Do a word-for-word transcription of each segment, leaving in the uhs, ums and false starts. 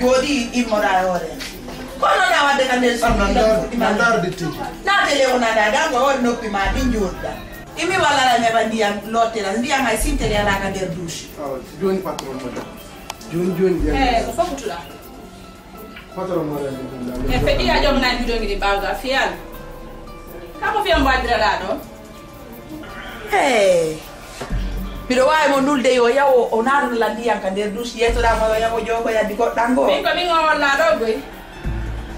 Woodi immoɗa e hoore am. Ko noon a wadde ka nder suudu. Nandaar, nandaar de tigi. Naate le o nandaa, dan ko hoore noppi ma ɗin joɗɗa. Imi wallala mi heɓa ndiyam lottira, ndiyam hay sintere alaa ka nder douche. Awa, jooni patron mo da. Jooni, jooni, jooni. Eh, ko fof ko tuɗa. Patron mo da. E feɗi a jom nan juɗo ngi ɗi ɓawga fiyal. Kamo fiyam mbaɗiraɗa ɗo. Hey. Miɗo waawi mo nulde yo yawo o naatana lan ndiyam ka nder douche, yeesoɗaa mo yo yawo joogo yaddi goɗɗan goo. Min ko min o hollaaɗo goy.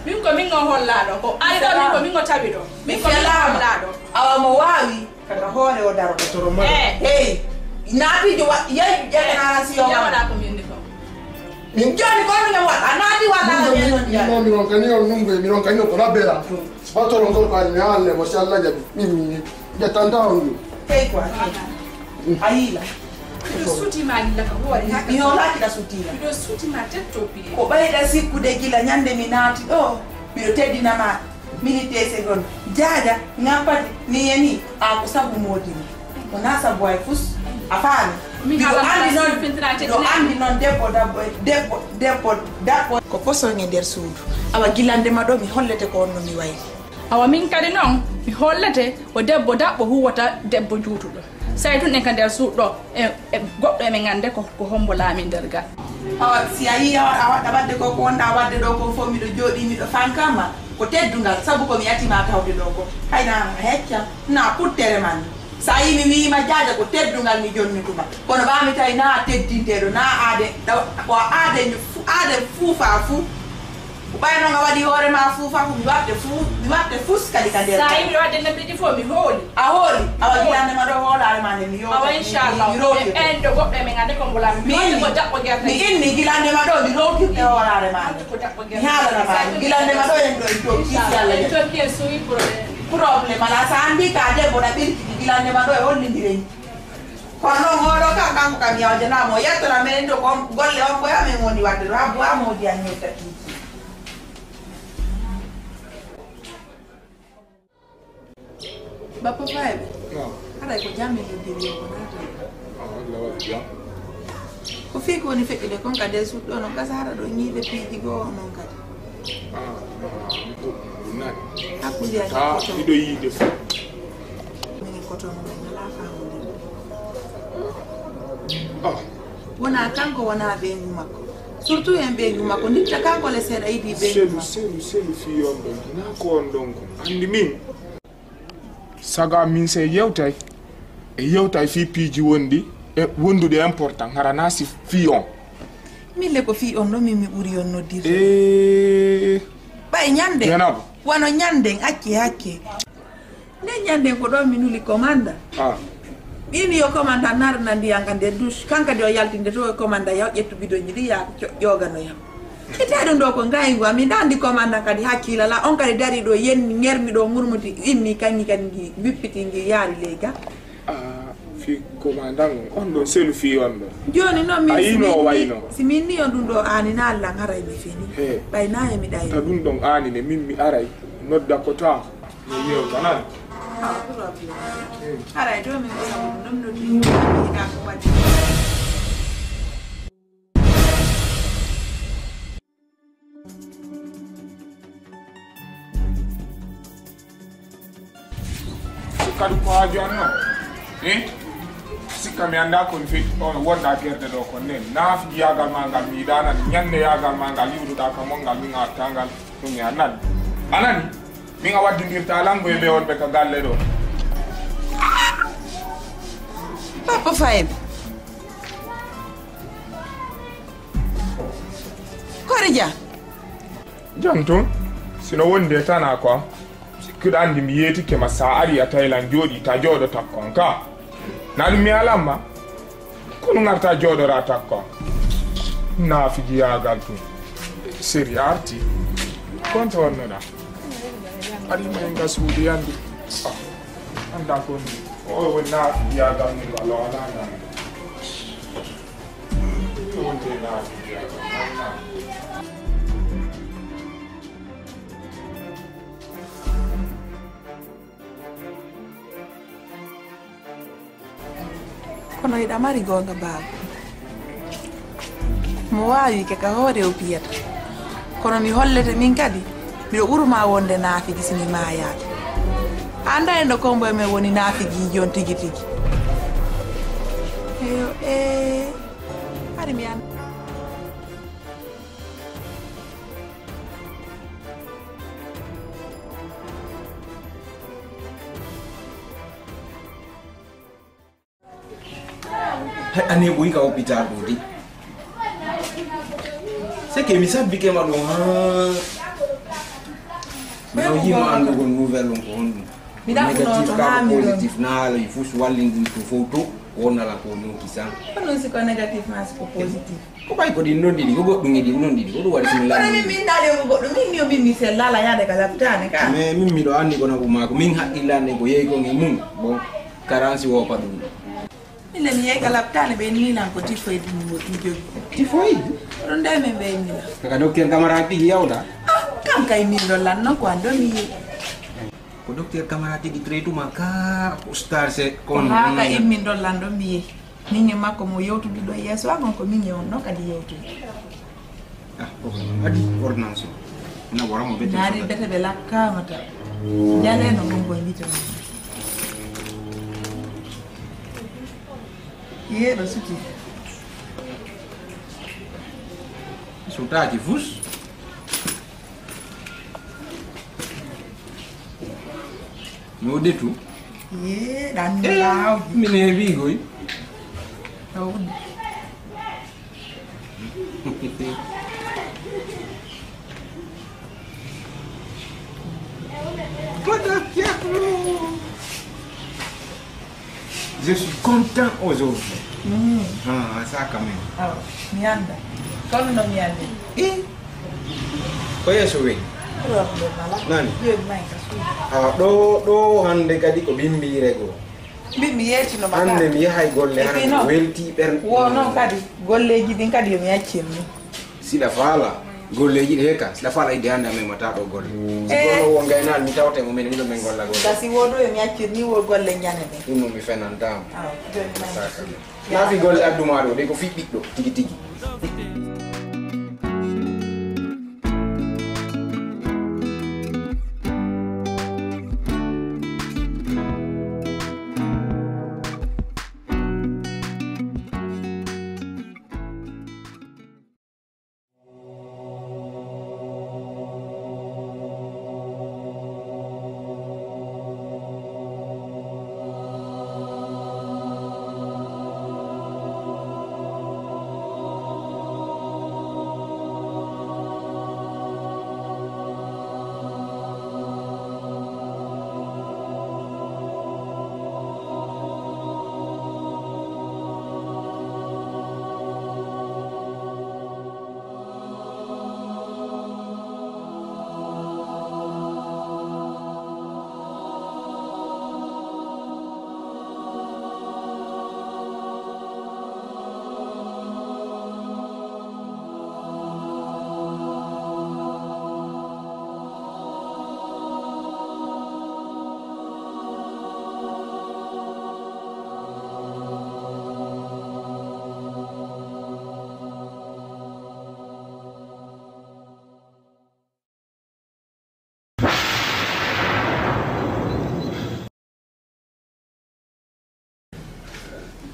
Min ko min o hollaaɗo. Ko ari ɗo, min ko min o tawi ɗo. Min ko min o hollaaɗo. Awa mo waawi kaka hoore o daro. Toro mara. Eh. Hey. Naatiijo wa yeeyi ƴeetanaa lan si yo. Yawaɗa ko min ko. Min jooni ko min waɗa naati wala. Min non kani on numbe, min non kani ko labera. Batoro ngol ko ni alle mo si Allah jabi. Min min. Ƴettanta on ɗum. Hey quoi. A yiila. Miɗo suuti ma lilla ka hoore. Mi hoolaaki ɗa suuti la. Miɗo suuti ma tetto piye. Ko ɓayɗa sikkude gila ñande mi naati ɗo. Miɗo teddina ma milite segon. Jaaja, ngappati, ni yani, a ko sabu moodi ni. Wonaa sabu hay fus. A faami? Miɗo anndi noon, miɗo anndi noon debbo dabbo, debbo, debbo dabbo. Ko posoŋ e nder suudu. Awa gilande ma ɗo mi hollete ko on no mi wayli. Awa min kadi noon, mi hollete ko debbo daɓɓo huwata debbo juutuɗo. Say tun en ka nder suuɗo, e, e goɗɗo e men annde ko, ko hombo laami nder gal. Awa si a yii a wa-, a waɗa waɗde ko, ko wonɗa waɗde ɗo ko fof, miɗo jooɗii, miɗo fankama, ko teddungal, sabu ko mi yatima tawde ɗo ko. Hayna a hecca, na puttere man. Sa yii mi wiima jaaja ko teddungal mi jonnituma. Kono ɓaami tawi na teddinteɗo, na aade, ɗaw-, ko aade, fu-, aade fuufa fuu. Ko ɓay noon a waɗi hoore ma fuu, faa ko mi waɗde fuu, mi waɗde fus kadi ka nder. Sa yii miɗo waɗde nabbeji fof, mi hooli. A hooli? Awa, gilande ma ɗo hoolaare ma nde mi yewta. Awa, inchallah. Mi rowtirte. En ɗo goɗɗo e men ande ko mbola mi. Mi inni. Ko daɓɓo gerte. Mi inni gilande ma ɗo, mi rowtirte hoolaare ma nde. Ko daɓɓo gerte. Mi haalana ma ɗum. Gilande ma ɗo en ɗo, en ɗo, kiisi Allah. En tokki en suwi problème. Problème ala, sa andi ka debbo na ɓirki, gilande ma ɗo e hollindiren. Kono noon oɗo kam, kanko kam yawjanama, o yettora men ɗo ko golle on koye amen woni waɗde ɗo, habbo amoodi an yewta kiiki. Bappa Fayɓe. Naam. Haray ko jam min noddiri yo ko naata. Ah, Allah waɗi jam. Ko fii ko woni feƴƴude kon ka nder suudu ɗo, no gasa hara ɗo ñiiɓe piiji goo on noon kadi. Ah, ah, mi ko ɗum nani. Hakkunde an. Ta koto. Miɗo yiide fof. Minen koto mo men alaa faamude. Ah. Wonaa kanko, wonaa ɓeyngu makko. Surtout en ɓeyngu makko, nditta kanko le seeɗa yiɗi ɓeyngu makko. Selu, selu, selu fii on ɗon. Hinaa ko on ɗon ko. Anndi min. Saga min se yewtay. E yewtay fii piiji wonɗi. E wonduɗi important. Hara na si fii on. Min le ko fii on ɗo min mi ɓuri on noddirde. Ee. Ɓay ñande. Jenaba. Wano ñanden, acce, acce. Nden ñanden ko ɗon mi nuli komanda. Ah. Ɓiimi yo komanda narna ndiyam ka nder douche. Kan kadi o yaltinde to e komanda yaw ƴettu bidonji ɗi yaa co-, ƴoogano yam. Ite ɗum ɗo ko ngaygu am. Mi ɗandi komanda kadi hakkilala. On kadi dari ɗo yenni, ŋermi ɗo, ŋurmuti, inni, kaŋŋi kadi ngi, wippiti ngi, yaari ley ga. Ah, fii commandant on, on ɗon selu fii on ɗon. Jooni noon min, a yii si no min o ni-, wayno? Si min ni on ɗum ɗo aani na Allah haray mi fini. He. Ɓay na e mi ɗayri. Ta ɗum ɗon aani ne min mi aray nodda ko ta mi yewta nan. Ah, problème. Hmm. Haray ɗo min ko sabu ɗum ɗum ɗo mi yiɗa ko waɗi. Sikka ɗum ko haaju an non? Eh? Sikka mi anndaa ko mi feti, on wonɗa gerde ɗo kon nden. Naa fiji yaagal ma ngal mi yiɗaa nan, ñande yaagal ma ngal iwduɗaa ka mon ngal, min a watta ngal, ɗum mi annan. A nani? Min a waddindirta lango e ɓe wonɓe ka galle ɗo. Papa Fayɓe. Kori Dia. Jam tun, sino wondi e tana ko am. Sikkuɗo anndi mi yeetike ma, sa ari a tawi lan jooɗi, ta jooɗo takko an ka. Na ɗum mi alamma, kono ngarta jooɗora takko an. Na fiji yaagal tun. Seri arti. Konto wonnoɗa. Ari ma en ga suudu yandi. Ah, annda ko ni. O woni na fiji yaagal ni, wala wala na. Kono hiɗa mari goonga, baaba. Mo waawi ke ka hoore o piyata. Kono mi hollete min kadi, miɗo ɓuruma wonde naafigi si mi maayaali. A anndaa en ɗo kombo e men woni naafigiijo on tigi tigi. Eyo, ee, hari mi anndaa. Hay, a neeɓoyi ka hôpital ɗo de. C'est que mi sabbike ma ɗum, ha. Mi ɗo yima anndugol nouvelle on ko honɗum. Mi ɗaɓɓuno négatif to ka haa ko mi ɗon. Positif na haala, il faut wallin ɗum to fof to. Wonnala ko ñooki san. Ko non si ko négatif ma si ko positif. Ko ɓay ko ɗin ɗon ɗiɗi, ko goɗɗum e ɗin ɗon ɗiɗi, ko ɗum waɗi so mi kono min, min daali ko goɗɗum, min yo min mi sellala yaade ka laptaane ka. Mais min miɗo anndi kono ko maako, min haqqillande ko yehi kon e mum. Bon, karansi woppa ɗum. Min le mi yehi ka laptaane, ɓe inni lan ko typhoïde mi wo-, mi jogi. Typhoïde? Ko ɗum de min ɓe inni lan. Kaka docteur Camara tigi yawta? Ah, kam kay min ɗon lan non ko an ɗo mi yehi. Ko docteur Camara tigi traituma ka ko star se ko on haa ka immin ɗon lan ɗon mi yehi. Min e makko mo yewtudu ɗo yeeso an on ko min e on ɗon kadi yewtudu. Ah, ko adi ordonnance o. Na wara mo bete. Naari bete ɓe lakkaama ta. Jale no ngon koy mbite. Yeeɗo suti. Sutaaki fus. No detu. Ye, ɗan laaw. Min heewi goy. Ɗaw. What the fuck? Je suis content aujourd'hui. Mm. Ah, ça quand même. Awa, mi annda. Kono no mi anndi. Eh. Ko yeeso weyi. Problem ala. Nani? Yo mi may ka suudu. Ah, ɗo, ɗo hannde kadi ko bimbiire goo. Mbi mi yeetino ma. Hannde mi yahay golle, hannde mi welti ɓernde. Wo noon kadi, golleeji ɗin kadi yo mi accir ni. Siɗa faala golleeji ɗi hekka, siɗa faala idde hannde a memata ɗo golle. Si golle wo ngaynaali, mi tawte mo men, miɗo men golla golle. Gasi wo ɗo yo mi accir ni wo golle ñande ɗen. Ɗum noon mi fenantaama. Awa, jooni ma. Saka. Naafi golle addu maa ɗo, ɗe ko fii ɓiɗɗo, tigi tigi.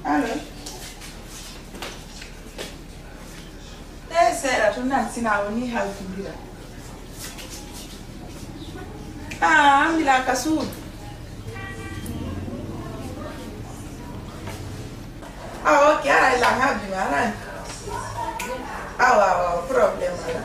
Allo. Ɗe seeɗa to nan sina o ni halfindira. Ah, ambila ka suudu. Ah, ok, ara ila habbi ma, ara. Awa, awa, problème ala.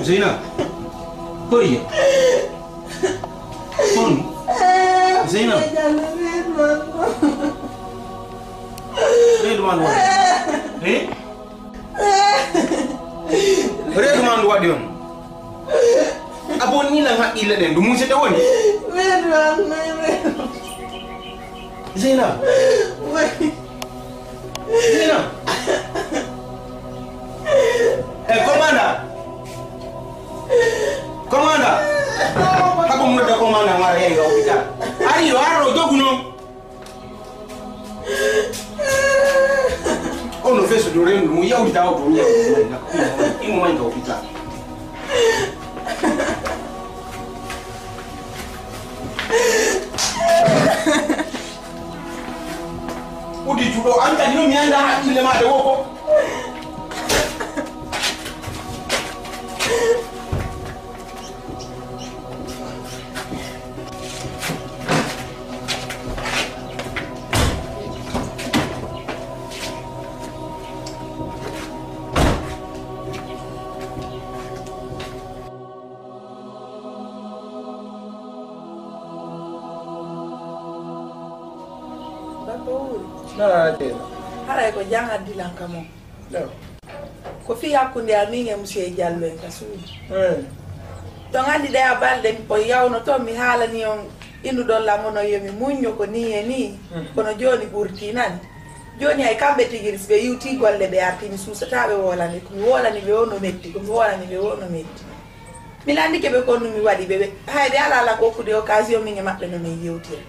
Zeyna, koriya. Kon. Zeyna. Reedu man waɗi. Eh? Reedu man waɗi on. A bonni lan haqqille ɗen, ɗum musete woni. Zeyna. Zeyna. Eh, commanda. Commanda. Hako mun da commanda mara yayi ga hospital. Ari yo arro jogu non. Ono feso do rendu mu yawita o to mi yawita. Imo mai ga hospital. Udi juɗo an kadi no mi anda hakkille ma de woko. Bappa wuuri. Naa jeena. Haray ko jam addi lan ka mon. Ko fii hakkunde amin e Monsieur Diallo en ka suudu. Eh. Ton anndi ɗe a balɗe ko yawno ton mi haalani on innuɗon lan onon yo mi muñño ko nii e nii. Mhm. Kono jooni ɓurtii nani. Jooni hay kamɓe tigi si ɓe iwtii golle ɓe artii mi suusataa ɓe woolani ko mi woolani ɓe o no metti ko mi woolani ɓe o no metti. Mi lanndike ɓe kon no mi waɗi ɓe ɓe hay ɓe alaa lan ko okkude occasion min e maɓɓe no min yewtira.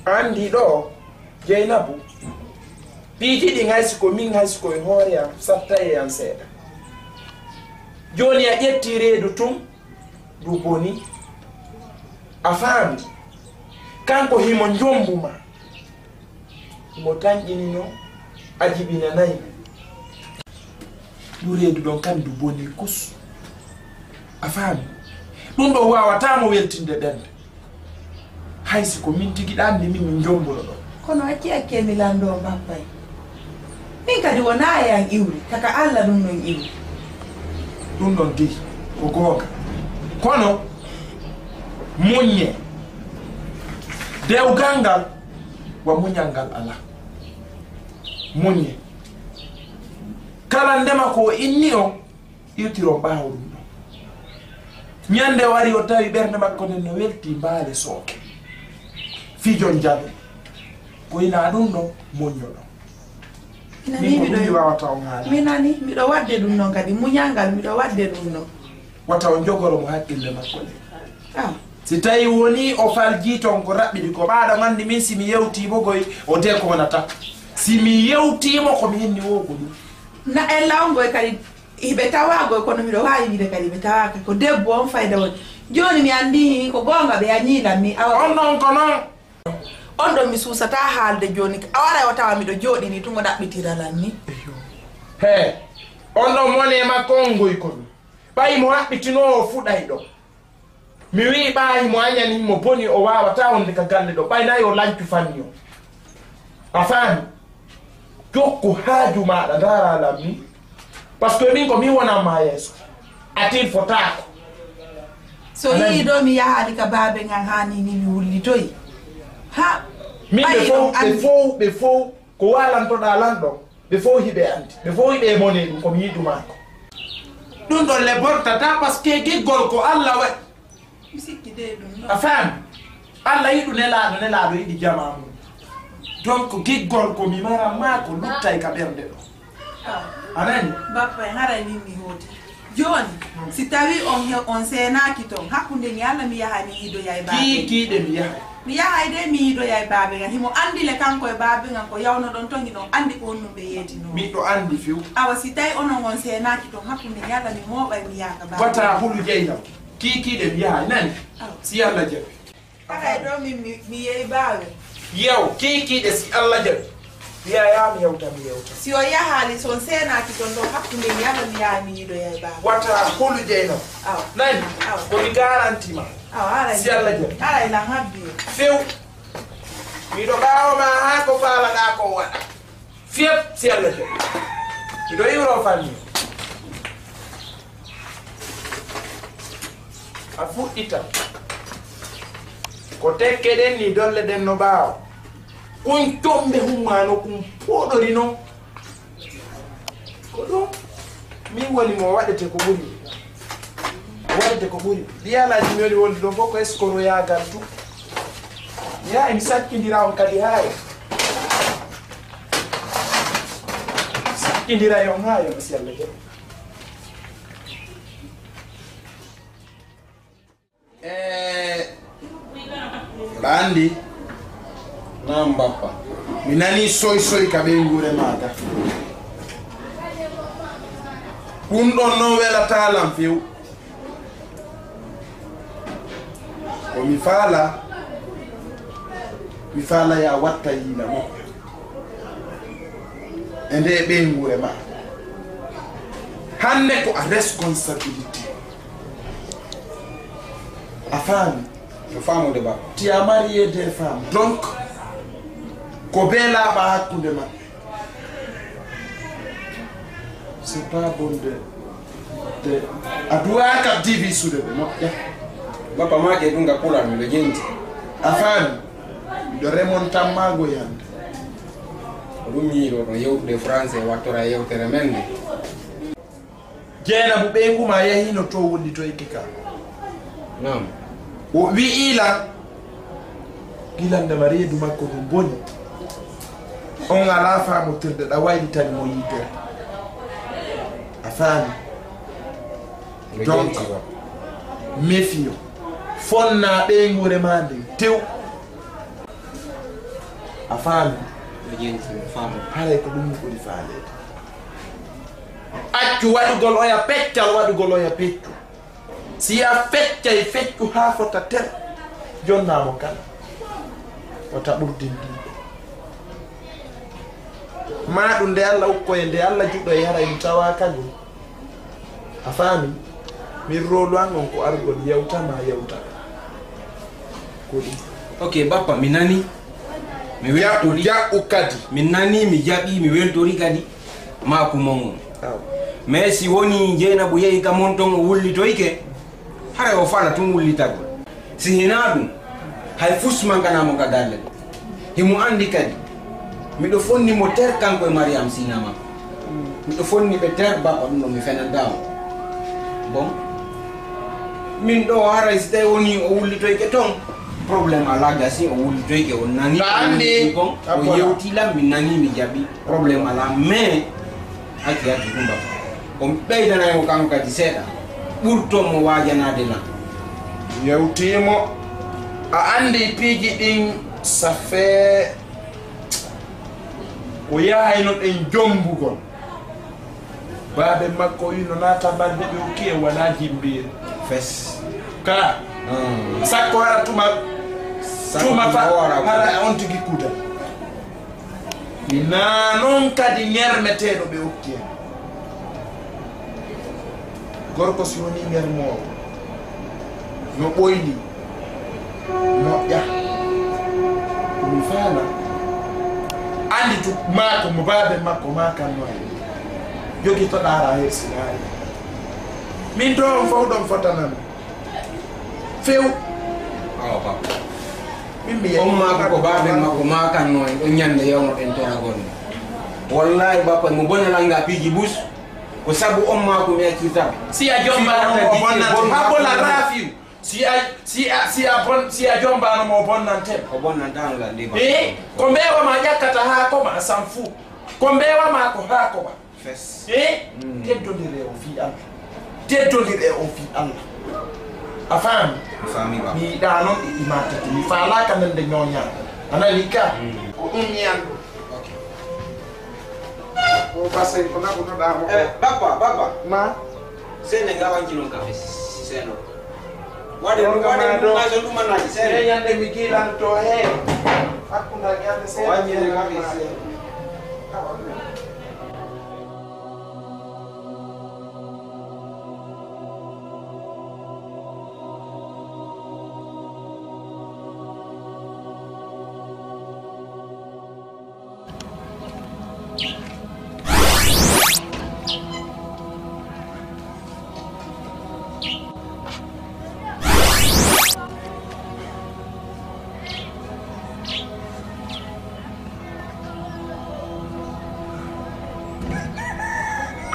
Anndi ɗo Jeynabu. Piiji ɗin hay si ko min hay si ko e hoore am sattay e am seeɗa. Jooni a ƴetti reedu tun ndu boni. A faami? Kanko himo njombu ma. Himo tanƴinino a jibinanay mo. Ndu reedu ɗon kan ndu boni kus. A faami? Ɗum ɗon waawataa mo weltinde ɓernde. Hay si ko min tigi ɗaanni min min jombuno ɗo. Kono acci acci e mi lanndoo bappay. Min kadi wonaa e an iwri, kaka Alla ɗum ɗon iwri. Ɗum ɗon dey ko goonga. Kono muññe. Dewgal ngal wa muñal ngal alaa. Muññe. Kala ndema ko o inni on, iwtiron ɓaawo ɗum ɗon. Ñande o ari o tawi ɓernde makko nden no welti mbaale sooke. Fijon jaɓe. Ko ina ɗum ɗon moññoɗon. Ina min ko ɗum mi wawata on haala. Mi nani, miɗo waɗde ɗum ɗon kadi. Muñal ngal, miɗo waɗde ɗum ɗon. Wata on jogoro mo hakkille makko nden. Ah. Si tawi woni o falji ton ko raɓɓiɗi ko ɓaaɗo nganndi min si mi yewti bogoy o dekonata. Si mi yewtimo ko mi henni wo ko ɗum. Na e lawngoy kadi. Hiɓe tawaago kono miɗo waawi wiide kadi ɓe tawaaka ko debbo on fayda woni. Jooni mi anndi ko goonga ɓe a ñiilan mi awa. On ɗon ko non. On ɗon mi suusataa haalde jooni a waray o tawa miɗo jooɗini tun o ɗaɓɓitira lan ni. He on ɗon mone makko on ngoy ko ɗum. Ɓay mo haɓɓitinoowo fuɗay ɗon. Mi wi'i ɓaayi mo añani mo boni o waawataa wonde ka galle ɗo ɓay nayi o lancu fanni o. A faami? Jokku haaju maaɗa ndaara lan min. Parce que min ko min wonan ma yeeso. Atin fotaako. So yii ɗo mi yahaali ka baabe ngan haani ni mi wullitoyi. Ha. Min ɓe fow ɓe fow ɓe fow ko waalantoɗaa lan ɗon. Ɓe fow hiɓe anndi ɓe fow hiɓe e mone ɗum ko mi yiɗu maako. Ɗum ɗon le bortata parce que giggol ko allah waɗi. Mi sikki de ɗum ɗon. A faami? Allah yiɗu nelaaɗo nelaaɗo yiɗi jamaa mum. Donc giggol ko mi maran maako luttay ka ɓernde ɗo. A nani? Bappa en haray min mi hooti. Jooni si tawi on he on seenaaki ton hakkunde mi alla mi yaha mi yiidoya e baabe. Kiikiiɗe mi yahay. Mi yahay de mi yiidoya e baabe ngan himo anndi le kanko e baabe ngan ko yawnoɗon ton hiɗon anndi ko honno ɓe yeetinoo. Miɗo anndi few. Awa si tawi onon on seenaaki ton hakkunde mi alla mi mooɓay mi yaaka baabe. Wata hulu jeynam. Kiikiiɗe mi yahay nani. Si alla jaɓi. Haray ɗo min mi yehi baawe. Yaw kiikiiɗe si Allah jaɓi. Yaya mi yewta mi yewta. Si o yahaali so on seenaaki ton ɗo hakkunde mi Allah mi yaha mi yiidoya e baawe. Wata holu jeynam. Awa. Nani? Awa. Ko mi garanti ma. Awa haray. Si Allah jaɓi. Haray lan habbi. Few. Miɗo ɓaawo ma haa ko faalaɗaa ko waɗa. Fiyat si Allah jaɓi. Miɗo iwro fanni. A fuɗɗita. Ko tekke ɗen ni, dolle ɗen no ɓaawo. Kun tombe hummano, kun poɗori non. Ko ɗum min woni mo waɗete ko ɓuri. Waɗete ko ɓuri. Ɗi alaaji mi woni wonde ɗon fof ko eskoroyaagal tu. Ya, mi sakkindira on kadi haa e. Sakkindira on haa e, si Allah jaɓi. E, aɗa anndi? Naam, bappa. Mi nanii soy soy ka ɓeynguure maa ka. Ɗum ɗon non welataa lan few. Ko mi faala, mi faala ya watta yiila mo. E nde ɓeynguure maa. Hannde ko a responsabilité. A faami? No faamude ba. Tu as marié des femmes. Donc, ko bee laaɓa hakkunde maɓɓe. C'est pas bon de, de, a duwaaka divi sude ɓe moƴƴa. Bappa maake ɗum nga pular mi ɗo jenti. A faami? Miɗo remontan maago yande. Ko ɗum mi yiɗo ɗo yewtude français wattora yewtere men nde. Jeenabu ɓeyngu maa yahiino to wullitoyki ka. Naam. O wi'i lan, gila ndema reedu makko ndun boni. On alaa faamotirde ɗa waylitani mo yitere. A faami? Donc, méfie-o. Fonnaa ɓeynguure maa nden tew. A faami? Haray ko ɗum mi ɓuri faaleede. Accu waɗugol oya peccal, waɗugol oya peccu. Si a feccay feccu haa fota ter, jonnaa mo kala. Wota ɓurdin ɗiɗo. Maa ɗum nde Alla ukkoye, nde Alla juɗoye, haray mi tawaaka ngol. A faami? Min rolu an on ko argol yewta ma yewta. Ko ɗum. Ok, bappa, mi nani. Mi weltori. Jaɓu kadi. Mi nani, mi jaɓi, mi weltori kadi. Maaku mon on. Aw. Mais si woni Jeynabu yehi ka mon ton o wullitoyke, haray o fala tun wullitagol. Si hinaa ɗum, hay fus mankana mo ka galle. Himo anndi kadi. Miɗo fonni mo ter kanko e Mariam Sina makko. Miɗo fonni ɓe ter bappa ɗum ɗo mi fenanta on. Bon. Min ɗo haray si tawi woni o wullitoyke ton, problème alaa gasi o wullitoyke o nani. Ka anndi. Kon, o yewti lan mi nani mi jaɓi. Problème alaa, mais accu accu ɗum ɗo. Ko mi ɓeydanay mo kanko kadi seeɗa. Ɓurto mo waajanaade lan. Yewtii mo. A anndi piiji ɗin, ça fait ko yahayno ɗen jombugol. Baabe makko wino naata balɗe ɓe okki en wala jimbeeri. Fes. Ka. Hmm. Sakko hara tuma, sakko tuma fa, tuma wara ko. Hara on tigi kuuda. Naa non kadi ŋermeteeɗo ɓe okki en. Gorko si wonii ŋermoowo, no ɓoyni, moƴƴa. Ko mi faala. Anndi tu maako mo baabe makko maakanno en. Jogitoɗaa haa hersinaari. Min to on fof ɗon fotanami. Few. Awa, papa. Min mi yehi. On maako ko baaben makko maakanno en ɗon ñande yawno ɗen toragol ni. Wallahi, bappa, mo bona langa piiji bus. Ko sabu on maako mi accirta. Si a jombano mo o bonnante. Habola rafiu. Si a, si a, si a bon, si a jombano mo o bonnante. O bonnantano la ndi ba. Eh, ko mbewa ma ƴakkata haa ko ma san fu. Ko mbewa ma ko haa ko ma. Fes. E teddondire o fii Allah. Teddondire o fii Allah. A faami? Mi faami ba. Mi yiɗaa noon ɗi imaatati. Mi faalaaka nande ñooñaa. A nani ka? Mm. Ko ɗum mi anndu. Ok. O basay ko naɓunoɗaa mo. Eh, bappa, bappa. Ma? Sene nga wanci noon kafe seno. Waɗi ɗum, waɗi ɗum, ma so ɗum anani seeɗa. Ñande mi gilanto he. Hakkunde ñande seeɗa. Waññi le kadi seeɗa.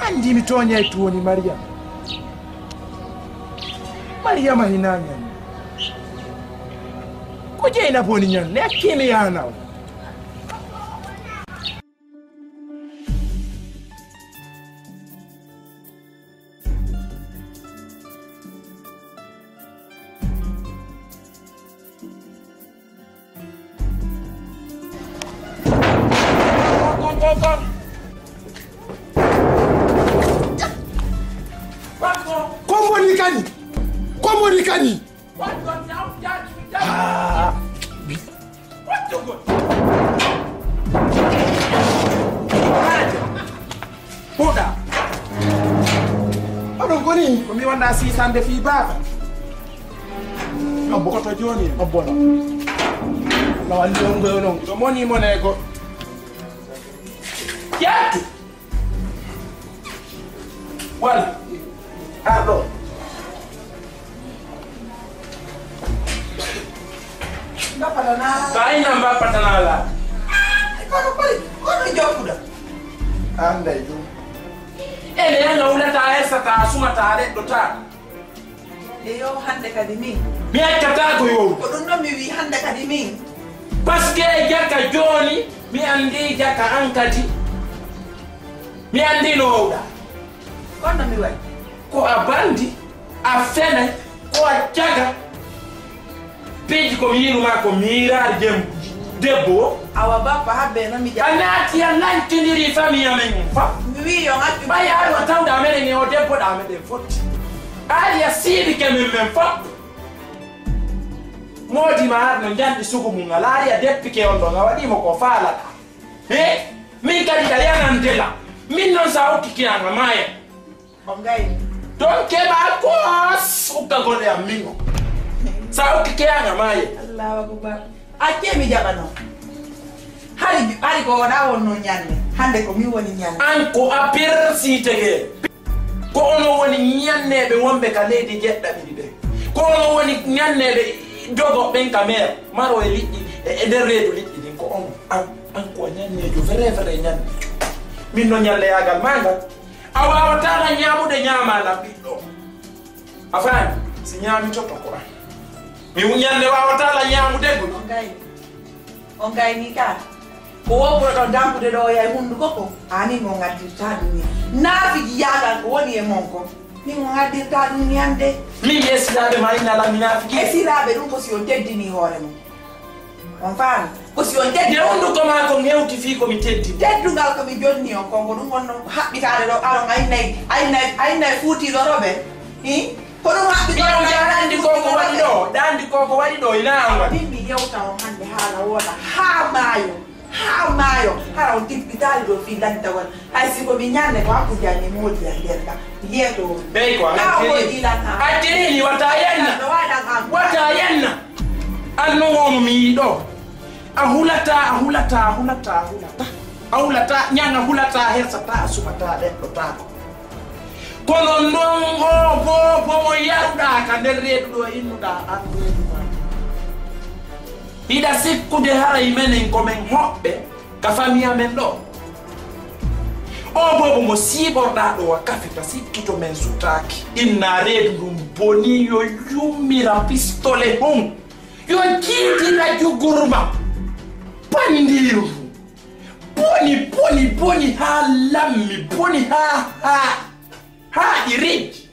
Anndi mi tooñay to woni Mariyama. Mariyama hinaa ñande. Ko Jeynaba woni ñande, accee mi yaha nawa. Ko moni kani? Ko moni kani? Ah. Puɗa. Oɗon koni? Ko mi wonɗa sisande fii baaba. Abbo. Koto jooni. Abbo na. Na wandi on goyo non. Ɗo moni mone go. Yattu. Wal. Arɗo. Bayi na mbappatana la. Kono koli, kono jokkuɗa. Anday ɗum. Ene yanga wulata, hersata, sumata, reɗɗota. Eyo, hannde kadi min. Mi accataako yo. Ko ɗum ɗon mi wii hannde kadi min. Parce que jaka jooni, mi anndi jaka an kadi. Mi anndi no wowɗa. Kono mi waɗi. Ko a bandi, a fenay, ko a caga. Piiji ko mi yiɗuma ko miiraade jem debbo o. Awa bappa habbe no mi jaa. A naati a lancindiri famille amen fof. Mi wi yo ngaccu. Ɓay aɗa tawda meɗen e o debbo ɗa meɗen fotti. Ari a siibike min men fof. Moodi ma ar no njanɗi sugu mum a laari a deppike on ɗon a waɗimo ko faalata. He? Min kadi ka yanante la. Min noon sa okki kiyanga maaya. On gayni. Ɗon keɓa kos ukkagol e am min o. Sa okki keyanga maaye. Allahu akbar. Accee mi jaɓa noon. Hari, hari ko oɗa wonno ñande. Hannde ko min woni ñande. An ko a persitege. Ko onon woni ñanneeɓe wonɓe ka leydi jeɗɗaɓiɗi ɓe. Ko onon woni ñanneeɓe dogo ɓen ka meer. Maro e liƴƴi, e, e nder reedu liƴƴi ɗin. Ko onon. An, an ko a ñanneejo, vrai, vrai ñanneejo. Min no ñanneyaagal maa ngal. A waawataa lan ñaamude ñaama lan ɓiɗɗo. A faami? Si ñaamitoto ko an. Mi ñande waawataa lan ñaamude gol. On gayni. On gayni ka. Ko woppuɗo ɗon dampude ɗo yaay hunnduko ko. Ani mo ngaddirta ɗum ni. Naafiki yaagal ko woni e mon ko. Ni mo ngaddirta ɗum ni hannde. Min e siraaɓe ma inna lan mi naafiki. E siraaɓe ɗum ko si on teddini hoore mon. On faami? Ko si on teddi. Nde hunnduko maa ko ŋewti fii ko mi teddi. Teddungal ko mi jonni on kon, ko ɗum wonno haɓɓitaade ɗo, aron a innay, a innay, a innay fuutiiɗo robe. Hi? Ko ɗum haɓɓitaade. Ɗan ko ko waɗi ɗo, ɗan ko ko waɗi ɗo, ina an waɗi. Min mi yewta on hannde haala wooɗa, haa maayo, haa maayo, hara on tippitaali ɗo fii lantawal. Hay si ko mi ñande ko hakkunde an e moodi an nder ka. Yeeto on. Ɓey ko an. Kaa o moodi lan haa. A tirini wata yenna. No waɗan an. Wata yenna. An no womo mi yiɗo. A hulata, a hulata, a hulata, a hulata. A hulata, ñaŋ a hulata, hersata, a sumata, ɗeɗɗotaako. Kono non o boobo mo yaruɗaa ka nder reedu ɗo innuɗaa an reedu ma. Hiɗa sikkude haray menen ko men hoɓɓe ka famiya men ɗo? O boobo mo siiɓorɗaa ɗo a kafita sikkito men sutaaki. Inna reedu ndun boni yo yummira pistole hun. Yo jiitira jugurma. Pandiru. Boni, boni, boni haa lammi, boni haa, haa, haa ɗi riddi.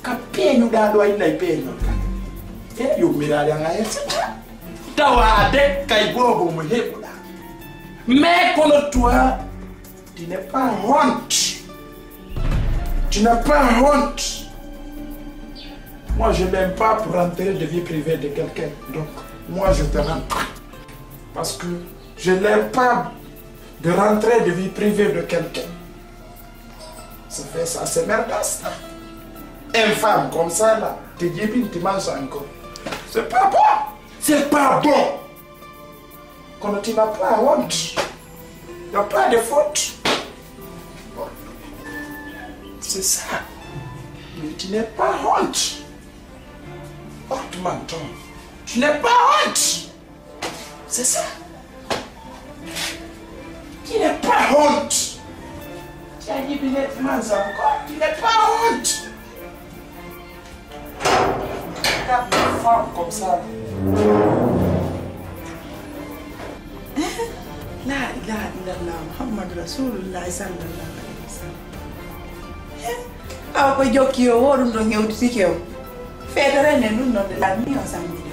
Ka peeñuɗaa ɗo a innay peeñol ka. E yummiraade an a hersata. Tawa a dekkay boobo mo heɓuɗaa. Mais kono toi, tu n'es pas honte. Tu n'as pas honte. Moi, je n'aime pas pour rentrer de vie privée de quelqu'un. Donc, moi, je te rentre. Parce que je n'aime pas de rentrer de vie privée de quelqu'un. Ça fait ça, c'est merdasse, ça. Une femme comme ça, là, te jibine, tu manges encore. C'est pas bon. C'est pas bon. Kono tu n'as pas honte. Tu n'as pas de faute. C'est ça. Mais tu n'es pas honte. Honte, menton. Tu n'es pas honte. C'est ça. Tu n'es pas honte. Tu as dit, tu n'es pas honte. Regarde une femme comme ça. La ilaha illallah Muhammadu Rasulullah sallallahu alaihi wasallam. Awa ko jokki o wo ɗum ɗo ngewtitike o. Feetere nden ɗum ɗon de la mi on samedi.